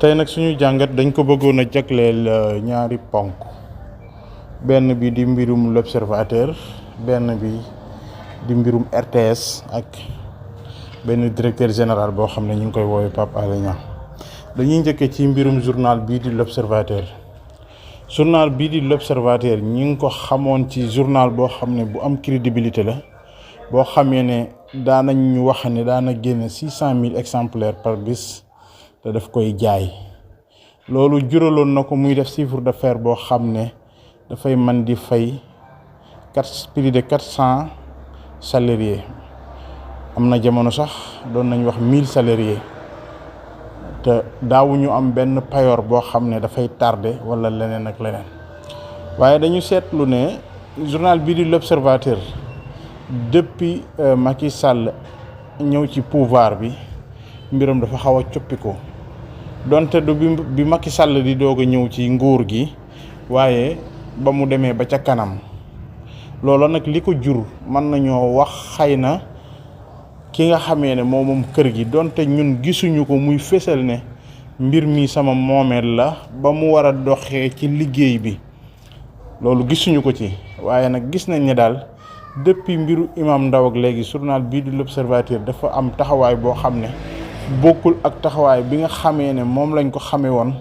tey nag suñu jàngat dañ ko bëggoon a jagleel ñaari ponk benn bi di mbirum l'observateur benn bi di mbirum RTS ak benn directeur général boo xam ne ñu ngi koy woowee Pape Alé Niang dañuy njëkkee ci mbirum journal bii di l'observateur journal bii di l'observateur ñi ngi ko xamoon ci journal boo xam ne bu am crédibilité la boo xamee ne daanañ ñu wax ne daana génne 600 000 exemplaires par bis te daf koy jaay loolu juraloon na ko muy def chiffre d'affaires boo xam ne dafay man di fay plus de 400 salariés am na jamono sax doon nañ wax 1000 salariés te daawuñu am benn payoor boo xam ne dafay tardé wala leneen ak leneen waaye dañu seetlu ne journal bii di l'observateur depuis Macky Sall ñëw ci pouvoir bi mbiram dafa xaw a coppiku donte du bi Macky Sall di doog a ñëw ci nguur gi waaye ba mu demee ba ca kanam loolu nag li ko jur mën nañoo wax xëy na ki nga xamee ne moom kër gi donte ñun gisuñu ko muy fésal ne mbir mi sama moomeel la ba mu war a doxee ci liggéey bi loolu gisuñu ko ci waaye nag gis nañ ne daal depuis mbiru Imam Ndao ak léegi journal bii di l'observateur dafa am taxawaay boo xam ne bokkul ak taxawaay bi nga xamee ne moom lañ ko xamee woon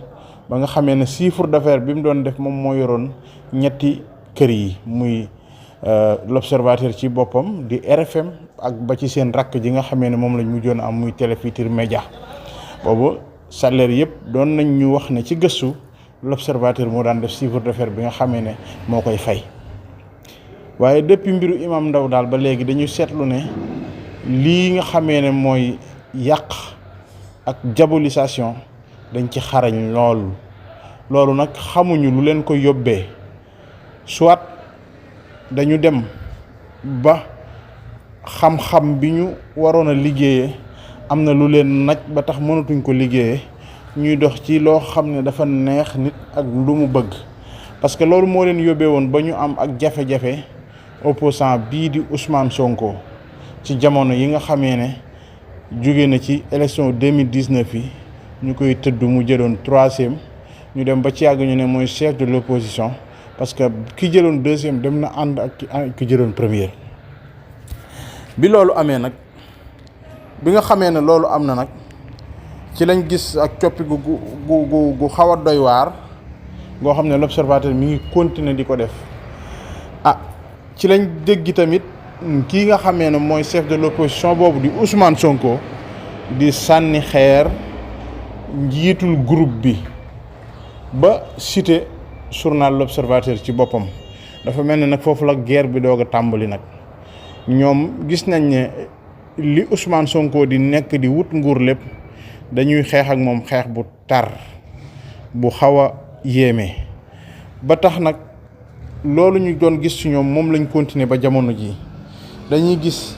ba nga xamee ne chiffre d'affaires bi mu doon def moom moo yoroon ñetti kër yi muy l'observateur ci boppam di RFM ak ba ci seen rakk ji nga xamee ne moom lañ mujjoon am muy Télé Futurs Médias boobu salaire yëpp doon nañ ñu wax ne ci gëstu l'observateur moo daan def chiffre d'affaires bi nga xamee ne moo koy fay waaye depuis mbiru Imam Ndao daal ba léegi dañu seetlu ne lii nga xamee ne mooy yàq ak diabolisation dañ ci xarañ loolu nag xamuñu lu leen ko yóbbee soit dañu dem ba xam-xam bi ñu waroon a liggéeyee am na lu leen naj ba tax mënatuñ ko liggéeyee ñuy dox ci loo xam ne dafa neex nit ak lu mu bëgg parce que loolu moo leen yóbbee woon ba ñu am ak jafe-jafe opposant bii di Ousmane Sonko ci jamono yi nga xamee ne jóge na ci élection 2019 yi ñu koy tëdd mu jëloon 3e ñu dem ba ci yàgg ñu ne mooy chef de l'opposition parce que ki jëloon 2e dem na ànd ak ki jëloon 1er bi loolu amee nag bi nga xamee ne loolu am na nag ci lañ gis ak coppi gu xaw a doy waar goo xam ne l'observateur mi ngi continuer di ko def ci lañ dégg tamit kii nga xamee ne mooy chef de l'opposition boobu di Ousmane Sonko di sànni xeer njiitul groupe bi ba cité journal l'observateur ci boppam dafa mel ni nag foofu la guerre bi doog a tàmbali nag ñoom gis nañ ne li Ousmane Sonko di nekk di wut nguur lépp dañuy xeex ak moom xeex bu tar bu xaw a yéeme ba tax nag loolu ñu doon gis ci ñoom moom lañ continuer ba jamono ji dañuy gis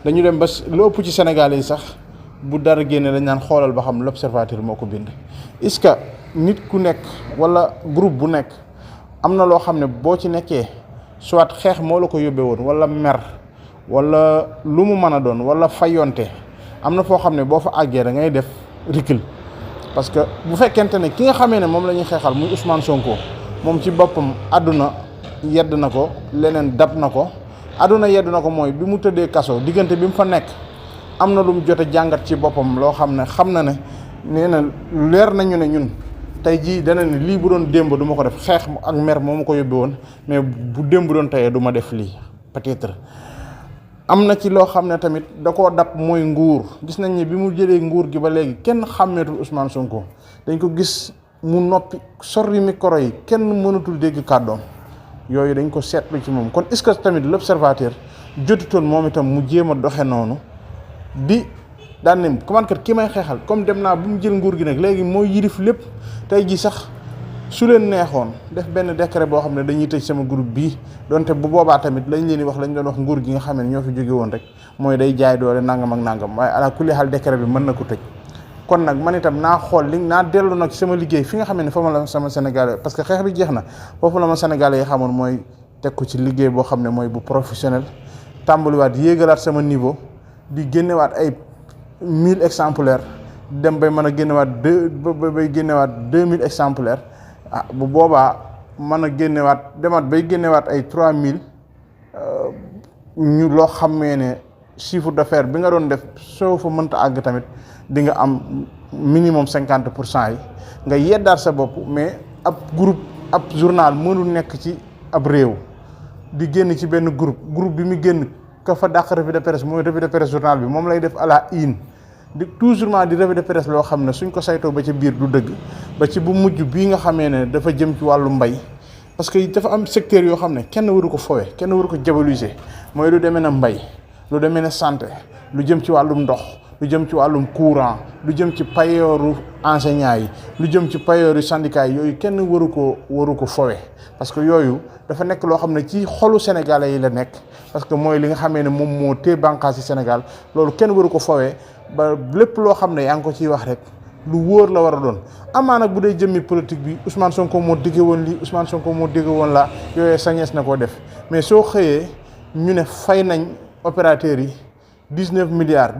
dañu dem ba lu ëpp ci Sénégalais yi sax bu dara génne dañ naan xoolal ba xam l'observateur moo ko bind est-ce que nit ku nekk wala groupe bu nekk am na loo xam ne boo ci nekkee soit xeex moo la ko yóbbee woon wala mer wala lu mu mën a doon wala fayonte am na foo xam ne boo fa àggee da ngay def recul parce que bu fekkente ne ki nga xamee ne moom la ñuy xeexal muy Ousmane Sonko moom ci boppam àdduna yedd na ko leneen dab na ko àdduna yedd na ko mooy bi mu tëddee kaso diggante bi mu fa nekk am na lu mu jot a jàngat ci boppam loo xam ne nee na leer nañu ne ñun tey jii dana ne lii bu doon démb du ma ko def xeex ak mer moo ma ko yóbbe woon mais bu démb doon teyee du ma def lii peut-être am na ci loo xam ne tamit da koo dab mooy nguur gis nañ ne bi mu jëlee nguur gi ba léegi kenn xàmmeetul Ousmane Sonko dañ ko gis mu noppi sori micro yi kenn mënatul dégg kàddoom yooyu dañ ko seetlu ci moom kon est-ce que tamit l'observateur jotutoon moom itam mu jéem a doxe noonu di daan ne comment kat ki may xeexal comme dem naa bu mu jël nguur gi nag léegi mooy yilif lépp tey ji sax su leen neexoon def benn décret boo xam ne dañuy tëj sama groupe bii donte bu boobaa tamit lañ leen di wax lañ doon wax nguur gi nga xam ne ñoo fi jóge woon rek mooy day jaay doole nangam ak nangam waaye ala kulli xaal décret bi mën na ko tëj kon nag man itam naa xool li naa dellu nag sama liggéey fi nga xam ne fa ma la sama Sénégalais parce que xeex bi jeex na foofu la ma Sénégalais yi xamoon mooy teg ko ci liggéey boo xam ne mooy bu professionnel tàmbaliwaat yéegalaat sama niveau di génnewaat ay 1000 exemplaires dem bay mën a génnewaat bay génnewaat 2000 exemplaires bu boobaa mën a génnewaat demaat bay génnewaat ay 3000 ñu loo xamee ne chiffre d'affaires bi nga doon def soo fa mënta àgg tamit di nga am minimum 50% yi nga yeddaat sa bopp. mais ab groupe ab journal mënul nekk ci ab réew di génn ci benn groupe bi mu génn ka fa dàq revue de presse mooy revue de presse journal bi moom lay def à la une di toujours di revue de presse loo xam ne suñ ko saytoo ba ca biir du dëgg ba ci bu mujj bii nga xamee ne dafa jëm ci wàllu mbay. parce que dafa am secteur yoo xam ne kenn waru ko fowe kenn waru ko diaboliser mooy lu demee na mbay, lu demee na santé, lu jëm ci wàllum ndox, lu jëm ci wàllum courant, lu jëm ci payooru enseignants yi, lu jëm ci payooru syndicats yi. Yooyu kenn waru ko fowe parce que yooyu dafa nekk loo xam ne ci xolu sénégalais yi la nekk. parce que mooy li nga xamee ne moom moo téye bànqaas ci Sénégal loolu kenn waru ko fowe ba lépp loo xam ne yaa ngi ko ciy wax rek lu wóor la war a doon. amaa nag bu dee jëmmi politique bi Ousmane Sonko moo digge woon lii, Ousmane Sonko moo digge woon la yooyu sañees na koo def. mais soo xëyee ñu ne fay nañ opérateurs yi 19 milliards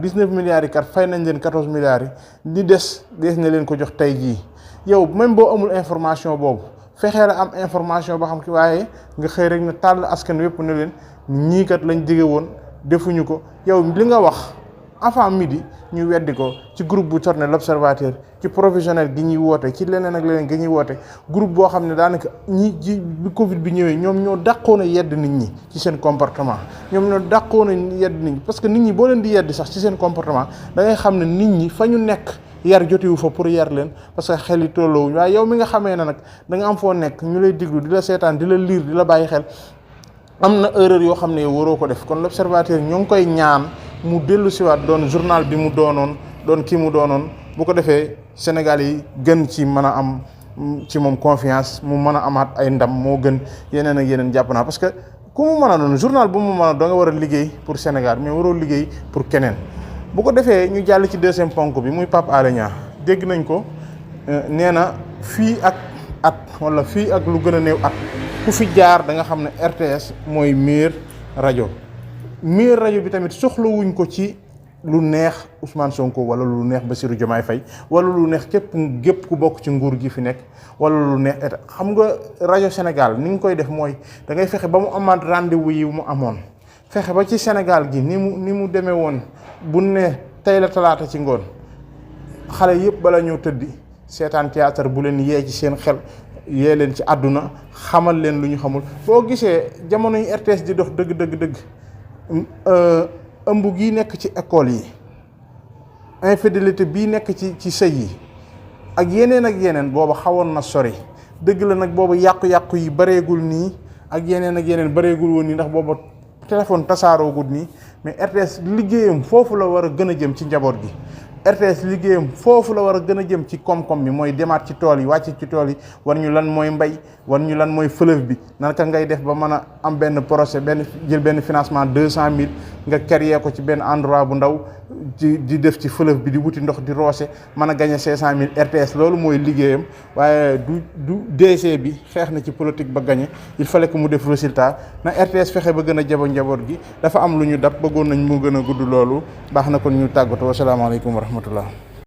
yi kat fay nañ leen 14 milliards yi li des na leen ko jox tey jii. yow même boo amul information boobu fexee la am information boo xam ki waaye nga xëy rek na tàll askan wépp ne leen ñii kat lañ digge woon defuñu ko. yow li nga wax avant midi ñu weddi ko ci groupe bu tourné l'observateur, ci professionnel gi ñuy woote, ci leneen ak leneen gi ñuy woote. groupe boo xam ne daanaka bi Covid bi ñëwee ñoom ñoo dàqoon a yedd nit ñi ci seen comportement. ñoom ñoo dàqoon a yedd nit ñi parce que nit ñi boo leen di yedd sax ci seen comportement da ngay xam ne nit ñi fa ñu nekk yar jotiwu fa pour yar leen parce que xel yi tolloowuñ. waaye yow mi nga xamee ne nag da nga am foo nekk ñu lay diglu di la seetaan di la liir di la bàyyi xel, am na erreur yoo xam ne waroo ko def. kon l'observateur ñoo ngi koy ñaan mu dellu siwaat doon journal bi mu doonoon doon kii mu doonoon bu ko defee Sénégal yi gën ci mën a am ci moom confiance, mu mën a amaat ay ndam moo gën yeneen ak yeneen jàpp naa. parce que ku mu mën a doon journal bu mu mën a da nga war a liggéey pour Sénégal mais waroo liggéey pour keneen. bu ko defee ñu jàll ci deuxième ponk bi muy Pape Alé Niang. dégg nañ ko nee na fii ak at wala fii ak lu gën a néew at ku fi jaar da nga xam ne RTS mooy meilleur rajo bi tamit soxlawuñ ko ci lu neex Ousmane Sonko wala lu neex Bassirou Diomaye Faye wala lu neex gépp ku bokk ci nguur gi fi nekk wala lu neex état. xam nga rajo Sénégal ni nga koy def mooy da ngay fexe ba mu amaat rendez-vous yi mu amoon, fexe ba ci Sénégal gi ni mu demee woon bu ne tey la talaata ci ngoon xale yëpp bala ñëw tëddi seetaan théâtre bu leen yee ci seen xel, yee leen ci àdduna, xamal leen lu ñu xamul. boo gisee jamono yi RTS di dox dëgg ëmb gi nekk ci école yi, infidélité bii nekk ci sëy yi ak yeneen booba xawoon na sori. dëgg la nag booba yàqu-yàqu yi bareegul nii ak yeneen bareegul woon nii ndax booba téléphone tasaaroogul nii. mais RTS liggéeyam foofu la war a gën a jëm ci njaboot gi. RTS liggéeyam foofu la war a gën a jëm ci koom-koom bi, mooy demaat ci tool yi, wàcc ci tool yi, war ñu lan mooy mbay, war ñu lan mooy fleuve bi, naka ngay def ba mën a am benn projet, jël benn financement 200 000 nga créer ko ci benn endroit bu ndaw di def ci fleuve bi di wuti ndox di roose mën a gagné 500 000. RTS loolu mooy liggéeyam. waaye du DC bi xeex na ci politique ba gagné, il fallait que mu def résultat. na RTS fexe ba gën a jabo njaboot gi. dafa am lu ñu dab bëggoon nañ mu gën a gudd loolu baax na kon ñu tàggatoo. wasalaamaaleykum wa rahmatullah.